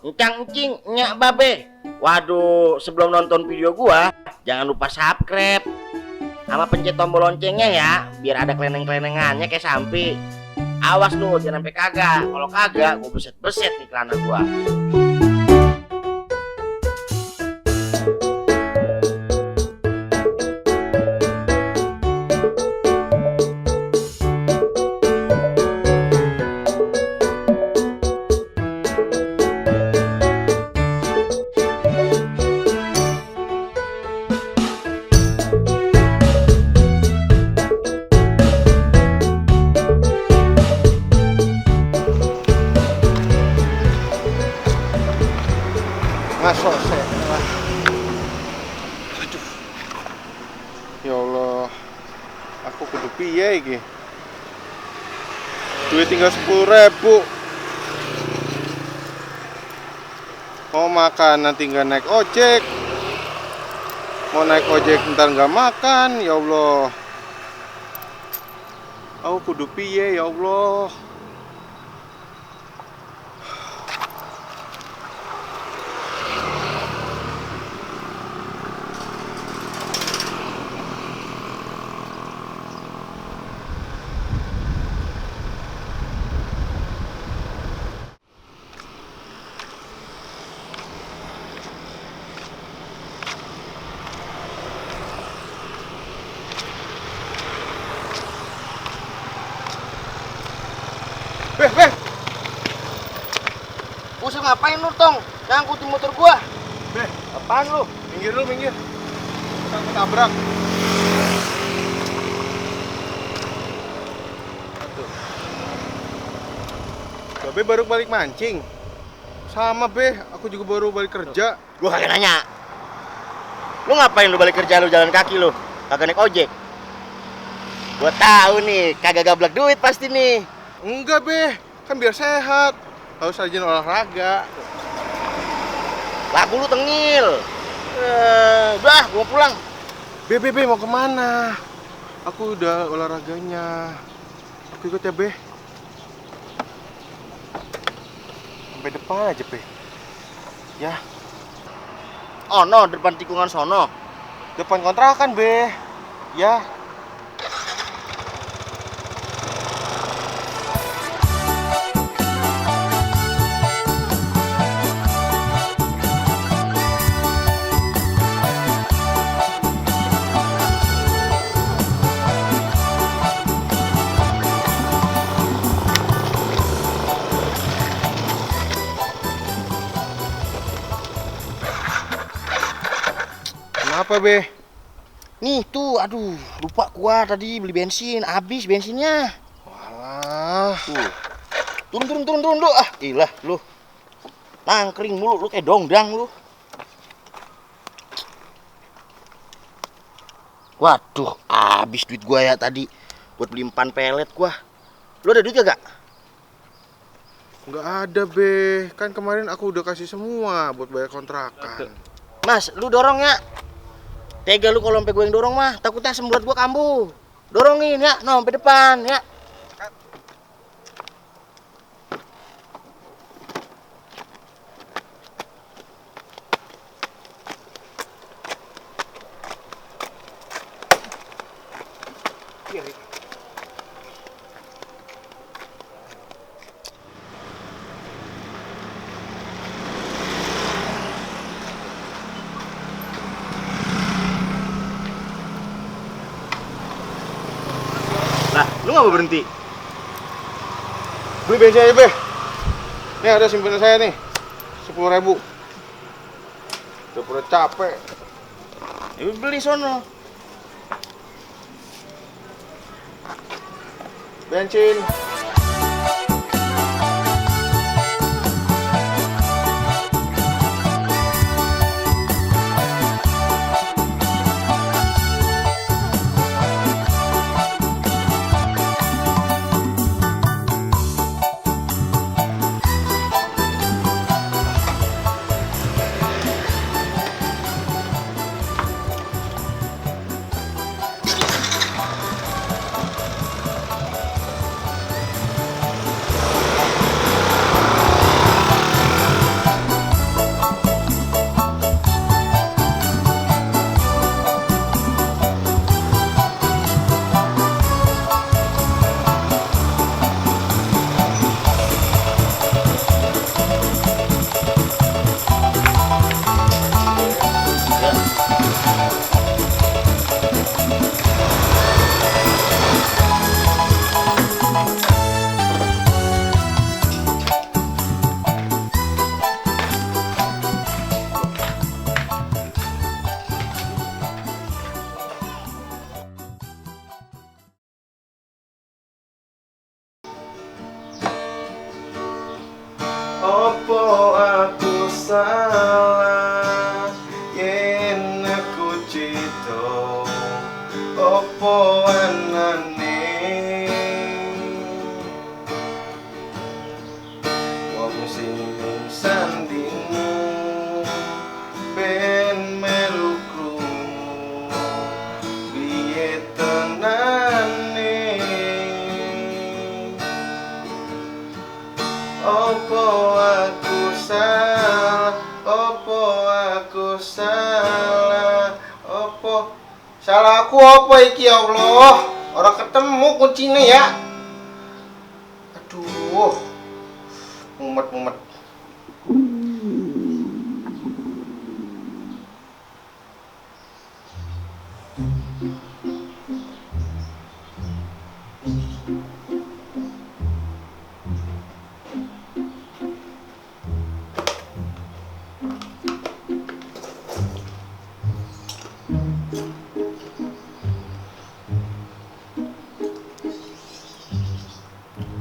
Encang-encing, nyak babe. Waduh, sebelum nonton video gua, jangan lupa subscribe sama pencet tombol loncengnya ya, biar ada keleneng-kelenengannya kayak Sampi. Awas lu, jangan sampai kagak. Kalau kagak, gua beset-beset nih celana gua. Ngaso saya. Aduh. Ya Allah. Aku kudu piye iki? Duit tinggal 10.000. Mau makan nanti nggak naik ojek. Mau naik ojek ntar nggak makan. Ya Allah. Aku kudu piye ya Allah. Beh. Usah ngapain lu, Tong? Ngangkutin motor gua. Beh, Apaan lu? minggir lu, minggir. Aku tabrak. Aduh. Babe baru balik mancing. Sama, Beh. Aku juga baru balik kerja. Gua kagak nanya. Lu ngapain lu balik kerja lu jalan kaki lu? Kagak naik ojek. Gua tahu nih, kagak gablak duit pasti nih. Enggak, Beh. Kan biar sehat. Harus rajin olahraga. Lagu lu tengil. Udah, gua pulang. Beh, mau kemana? Aku udah olahraganya. Aku ikut ya, Beh. Sampai depan aja, Beh. Ya, Oh no, depan tikungan sono. depan kontrakan, Beh. Ya. Kenapa, Beh? Nih tuh, aduh, lupa gua tadi beli bensin, habis bensinnya. Walah. Tuh. Turun lu. Ah, ilah lu. Nangkring mulu, lu kayak dongdang lu. Waduh, habis duit gua ya tadi buat beli empan pelet gua. Lu ada duit gak? Nggak ada, Beh. Kan kemarin aku udah kasih semua buat bayar kontrakan. Mas, lu dorong ya. Tega lu kalau sampai gue yang dorong mah, takutnya semburat gua kambuh. Dorongin ya, no, sampai depan ya. Lah, lu gak mau berhenti? Beli bensin aja, Beh. Nih ada simpanan saya nih. 10.000. Udah pernah capek. Ya beli sono. Bensin. salah yen aku cito opo anane wong sing sandingmu ben melu krungu piye tenane opo aku salah opo salah aku apa iki ya Allah ora ketemu kuncinya ya aduh mumet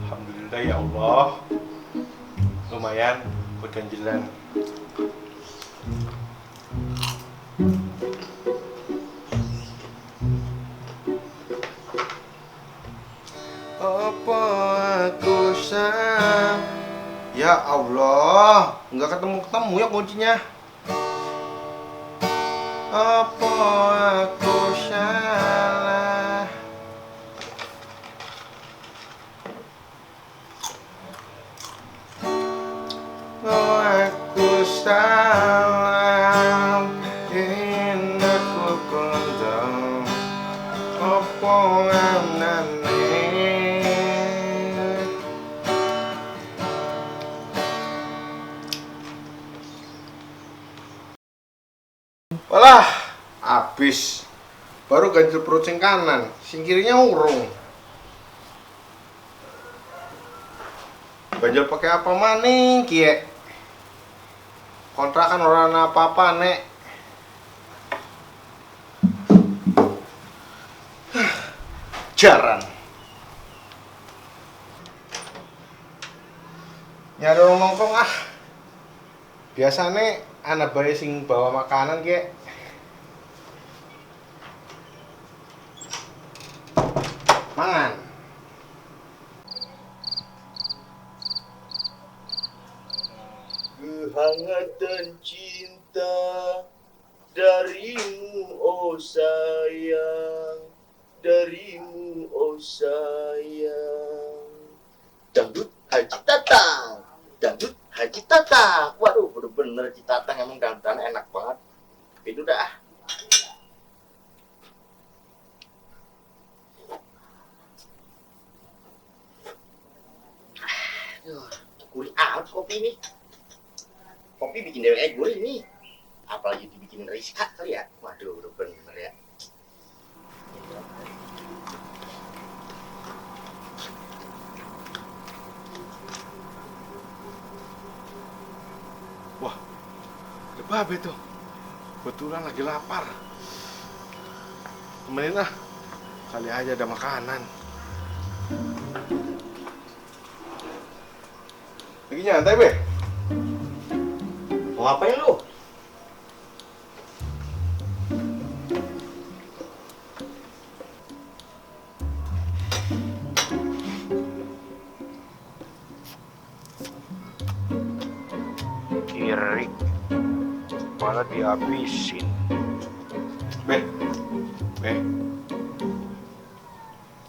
Alhamdulillah ya Allah lumayan buat ganjilan apa aku salah ya Allah nggak ketemu ya kuncinya apa aku salah aku salah yen aku kondang apa anane walah habis baru ganjil perut sing kanan sing kirinya urung ganjil pakai apa maning kie kontrakan orang apa-apa nek jaran nyari orang nongkrong biasanya anak bayi sing bawa makanan kie mangan kehangatan cinta darimu oh sayang darimu oh sayang dangdut Haji Tatang waduh bener-bener Haji Tatang emang dandan enak banget itu dah gurih amat kopi ini kopi bikin dewek gurih nih apalagi dibikin Rizka kali ya waduh udah bener ya wah ada babe tuh kebetulan lagi lapar temenin kali aja ada makanan lagi nyantai be mau ngapain lu? Kiri malah dihabisin be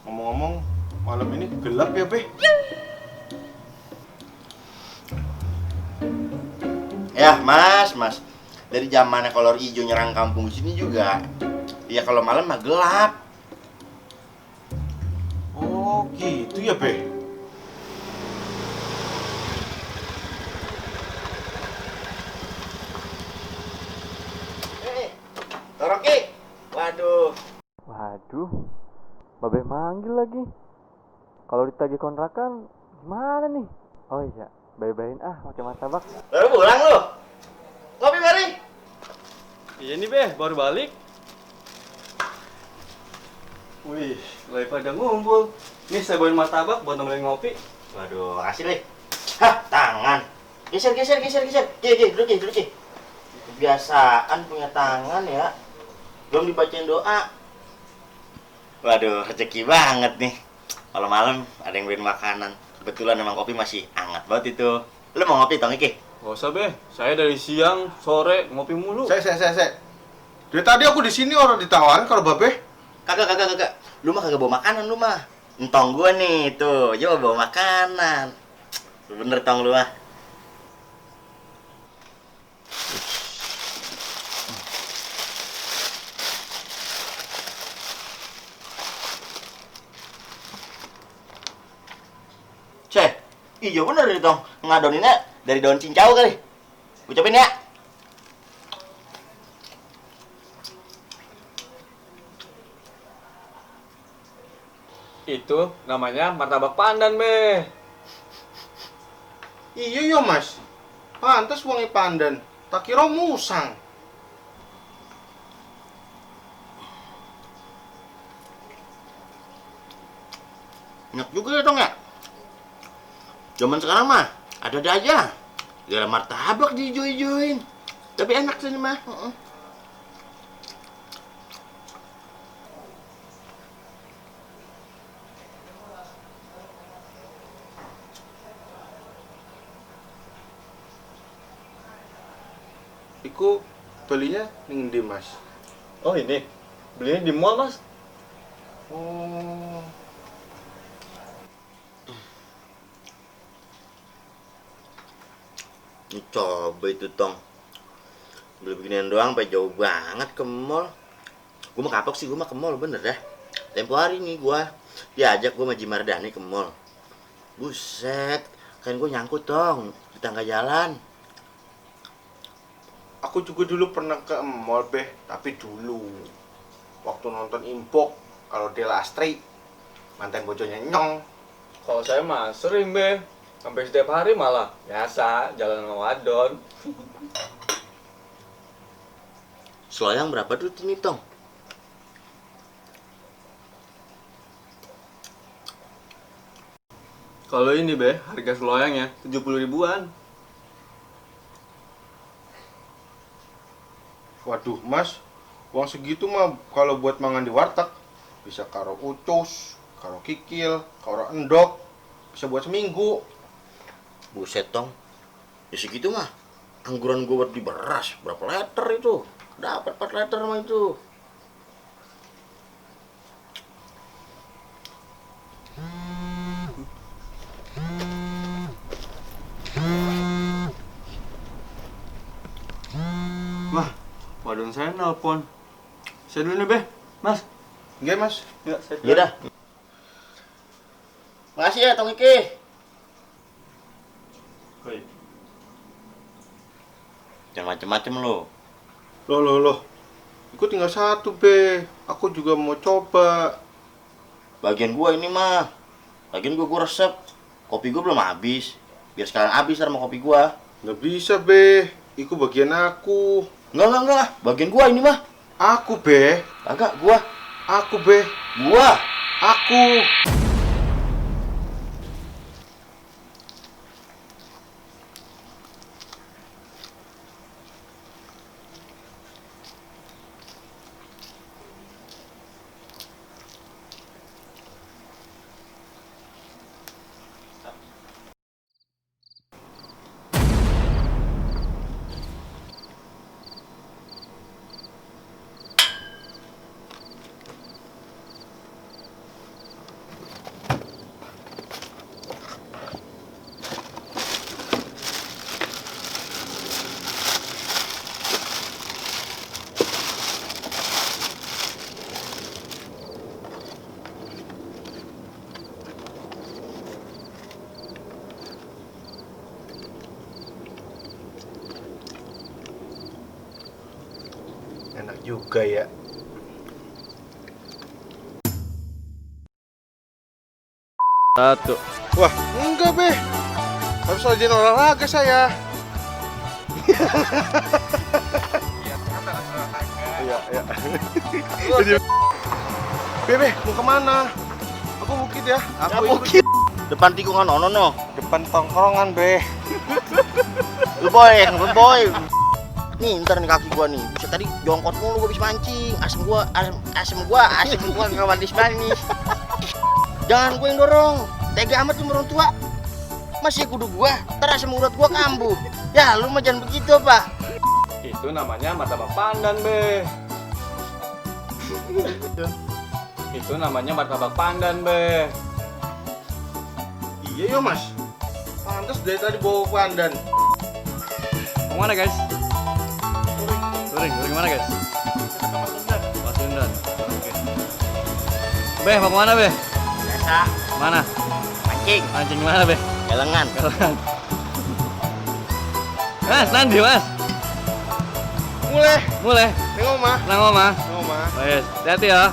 ngomong-ngomong malam ini gelap ya be ya mas dari zamannya kolor hijau nyerang kampung sini juga ya kalau malam mah gelap oh gitu ya be Rocky waduh Babe manggil lagi. Kalau ditagih kontrakan gimana nih? Oh iya, bayain pakai martabak. Baru pulang lu? Ngopi mari. Iya nih Be, baru balik. Wih, lagi pada ngumpul. Nih saya bawain martabak buat nemenin ngopi. Waduh, makasih deh. Hah, tangan. Geser. Duduk. Kebiasaan punya tangan ya. Belum dibacain doa. Waduh, rezeki banget nih. Malam-malam ada yang beliin makanan. Kebetulan emang kopi masih hangat banget itu. Lu mau ngopi, Tong Iki? Gak usah, Be. Saya dari siang, sore, ngopi mulu. Saya. Dari tadi aku di sini orang ditawarin kalau Babe. Kagak. Lu mah kagak bawa makanan lu mah. Entong gua nih, tuh. Coba bawa makanan. Bener, Tong, lu mah. Ceh, iya bener nih, Tong. Ngadoninnya dari daun cincau kali. Ucapin ya. Itu namanya martabak pandan, Be. Iya Mas. Pantes wangi pandan. Tak kira musang. Enak juga ya, Tong ya. Zaman sekarang mah ada aja. Gak ada martabak diijo-ijoin. Tapi enak sih ini mah. Iku belinya ning ndi, Mas? Oh ini, belinya di mall, Mas. Oh. Ini coba itu, Tong. Beli beginian doang sampai jauh banget ke mall. Gue mah kapok sih, gue mah ke mall bener dah. Tempo hari nih gue diajak gue sama Jimardani ke mall. Buset, kan gue nyangkut, Tong, di tangga jalan. Aku juga dulu pernah ke mall, Be, tapi dulu waktu nonton Impok kalau Della Astri mantan bojonya Nyong. Kalau saya mah sering, Be. Sampai setiap hari malah. Biasa, jalan sama wadon. Seloyang berapa tuh ini, Tong? Kalau ini, Be, harga seloyangnya 70 ribuan. Waduh, Mas, uang segitu mah kalau buat mangan di warteg bisa karo ucus, karo kikil, karo endok, bisa buat seminggu. Buset, Tong. Ya segitu mah. Angguran gue buat di beras. Berapa liter itu? Dapat 4 liter mah itu. Wah, wadon saya nelpon. Saya dulu nih, Be. Mas. Nggak, Mas? Ya, saya Iya dah. Makasih ya, Tong Iki. Hoi. Jangan macem-macem lo. Loh. Aku tinggal satu, Be. Aku juga mau coba. Bagian gua ini mah. Bagian gua resep. Kopi gua belum habis. Biar sekarang habis sama kopi gua. Nggak bisa, Be. Iku bagian aku. Enggak. Bagian gua ini mah. Aku, Be. Agak gua. Aku, Be. Gua. Aku. Enak juga ya. Satu. Wah, enggak, Be. Harus rajin olahraga saya. Iya. Be, mau kemana? Aku bukit ya. Bukit. Depan tikungan ono no. Depan tongkrongan, Be. Leboy. Nih, ntar nih kaki gua nih. Bisa tadi jongkot mulu gua habis mancing. Asem gua enggak manis. Jangan gua yang dorong. Tega amat lu orang tua. Masih kudu gua, ntar asam urat gua kambuh. Ya, lu mah jangan begitu, Pak. Itu namanya martabak pandan, Be. Itu namanya martabak pandan, Be. Iya ya mas. Pantes dari tadi bawa pandan. Mau mana, guys? Touring mana, guys? Pasundan. Oke. Be, mau kemana, Be? Biasa, Mana? mancing, Mancing mana, Be? galengan. Mas, nanti, Mas. Mulai. Mulai. Nengok mah. Nang oma. Nengok mah. Wes, hati-hati ya.